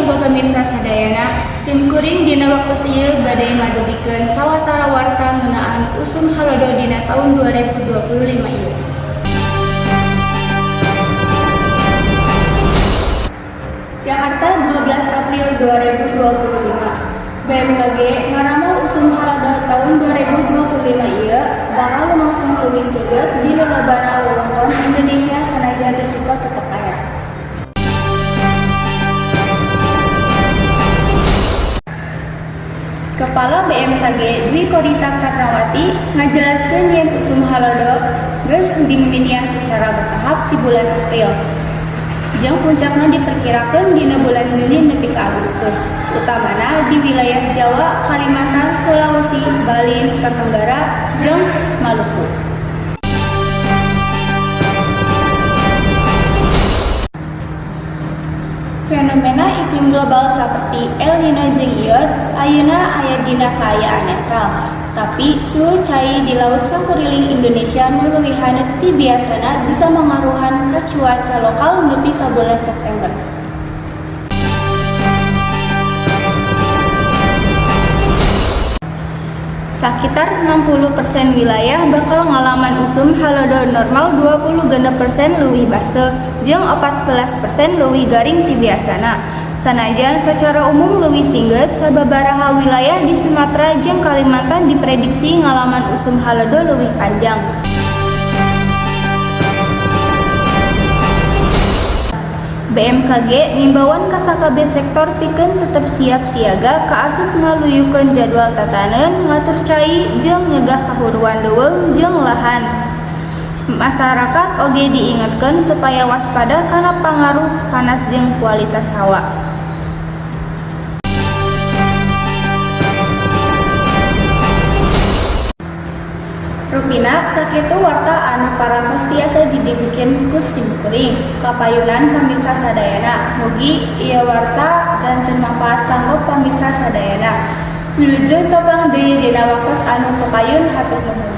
kanggo pamirsa sadayana. Sim kuring dina waktu ieu bade ngadugikeun sawatara warta ngeunaan usum halodo dina taun 2025 ieu. Jakarta, 12 April 2025. BMKG ngaramal usum halodo tahun 2025 ieu bakal lumangsung leuwih singget di lolobana wewengkon Indonesia, sanajan risiko tetep aya. Kepala BMKG Dwi Korita Karnawati ngajelaskeun yen usum halodo geus dimimitian secara bertahap di bulan April. Jeung puncakna diperkirakeun dina bulan Juni nepi ka Agustus, utamana di wilayah Jawa, Kalimantan, Sulawesi, Bali, Nusa Tenggara, jeung Maluku. Fenomena iklim global saperti El Nino jeung Iot ayeuna aya dina kaayaan netral, tapi suhu cai di laut sakuriling Indonesia nu leuwih haneut ti biasana bisa mangaruhan ka cuaca lokal nepi ka bulan September. Sakitar 60% wilayah bakal ngalaman usum halodo normal, 26% leuwih baseuh jeung 14% leuwih garing ti biasana. Sanajan sacara umum leuwih singget, sababaraha wilayah di Sumatera jeung Kalimantan diprediksi ngalaman usum halodo leuwih panjang. BMKG ngimbauan ka sakabeh sektor pikeun tetep siap siaga kaasup ngaluyukeun jadwal tatanen, ngatur cai, jeung nyegah kahuruan leuweung jeung lahan. Masyarakat oge diingetkeun supaya waspada kana pangaruh panas jeung kualitas hawa. Rupina sakitu warta anu parantos tiasa didugikeun ku simkuring kapayunan pamirsa sadayana. Mugi ieu warta janten mangpaat kanggo pamirsa sadayana. Wilujeng tepang deui dina waktos anu kapayun, hatur nuhun.